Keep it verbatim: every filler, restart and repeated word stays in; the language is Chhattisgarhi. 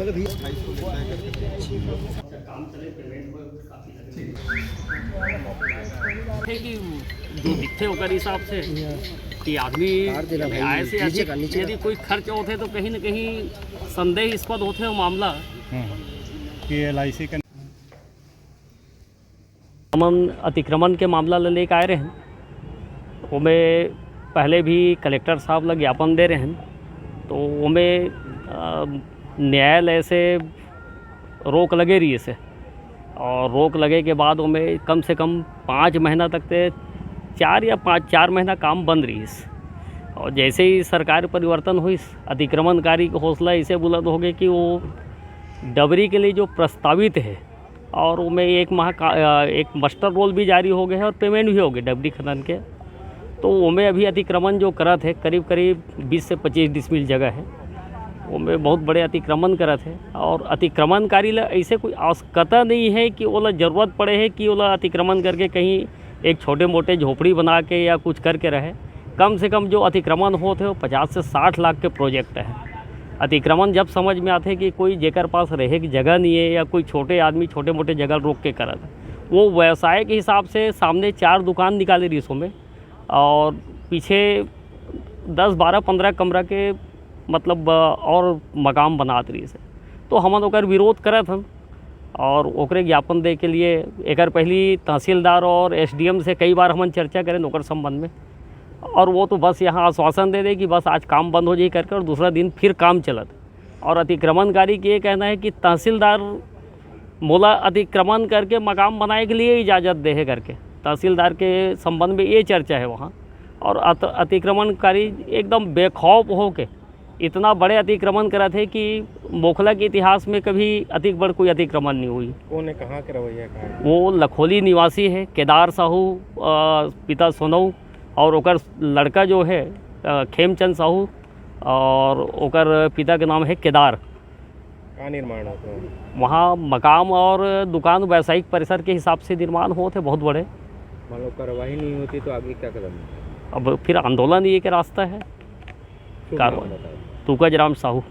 है कि जो दिखते ओकर हिसाब से कि आदमी न्याय से अधिक यदि कोई खर्च होथे तो कहीं ना कहीं संदेहास्पद होथे वो मामला। हम्म। कि एल आई सी के हमन अतिक्रमण के मामला ल लेके आए रहेन, ओमे पहले भी कलेक्टर साहब ल ज्ञापन दे रहेन, तो ओमे अ, न्यायालय से रोक लगे रहिस हे, और रोक लगे के बाद ओमे कम से कम पाँच महीना तक ते चार या पाँच, चार महीना काम बंद रहिस। और जैसे ही सरकार परिवर्तन होइस, अतिक्रमणकारी के हौसला ऐसे बुलंद हो गए कि वो डबरी के लिए जो प्रस्तावित है, और ओमे एक माह का, अ, एक मस्टर रोल भी जारी हो गए है और पेमेंट भी हो गए डबरी खनन के। तो ओमे अभी अतिक्रमण जो करत है, करीब करीब बीस से पच्चीस डिसमिल जगह है, ओमे बहुत बड़े अतिक्रमण करत है। और अतिक्रमणकारी ला ऐसे कोई आवश्यकता नहीं है कि ओला जरूरत पड़े है कि ओला अतिक्रमण करके कहीं एक छोटे मोटे झोपड़ी बना के या कुछ करके रहे। कम से कम जो अतिक्रमण होत है, वो पचास से साठ लाख के प्रोजेक्ट है। अतिक्रमण जब समझ में आते कि कोई जेकर पास रहे की जगह नहीं है या कोई छोटे आदमी छोटे मोटे जगह रोक के करत है, वो व्यवसाय के हिसाब से सामने चार दुकान निकाले रहिस ओमे, और पीछे दस, बारह, पन्द्रह कमरा के, मतलब, अ, और मकान बनात रहिस हे। तो हमन ओकर विरोध करत हन और ओकरे ज्ञापन दे के लिए एकर पहली तहसीलदार और एस डी एम से कई बार हमन चर्चा करेन ओकर संबंध में, और वो तो बस यहाँ आश्वासन दे दे कि बस आज काम बंद हो जाही करके, और दूसरा दिन फिर काम चलत। और अतिक्रमणकारी के ये कहना है कि तहसीलदार मोला अतिक्रमण करके मकान बनाए के लिए इजाज़त दे हे करके तहसीलदार के संबंध में ये चर्चा है वहाँ। और अत-, अतिक्रमणकारी एकदम बेखौफ होके इतना बड़े अतिक्रमण करत हे कि मोखला के इतिहास में कभी अतिक बड़ कोई अतिक्रमण नहीं हुई। कौन है, कहाँ के रवैया, कहाँ के? वो लखोली निवासी है, केदार साहू, अ, पिता सोनऊ, और ओकर लड़का जो है, अ, खेमचंद साहू, और ओकर पिता के नाम है केदार। का निर्माण होत हे? वहाँ मकाम और दुकान व्यावसायिक परिसर के हिसाब से निर्माण होत हे बहुत बड़े। मान लो कार्रवाई नहीं होती तो आगे क्या कदम? अब फिर आंदोलन ये के रास्ता है। शुभ नाम कार्रवाई। बताओ। तुकज राम साहू।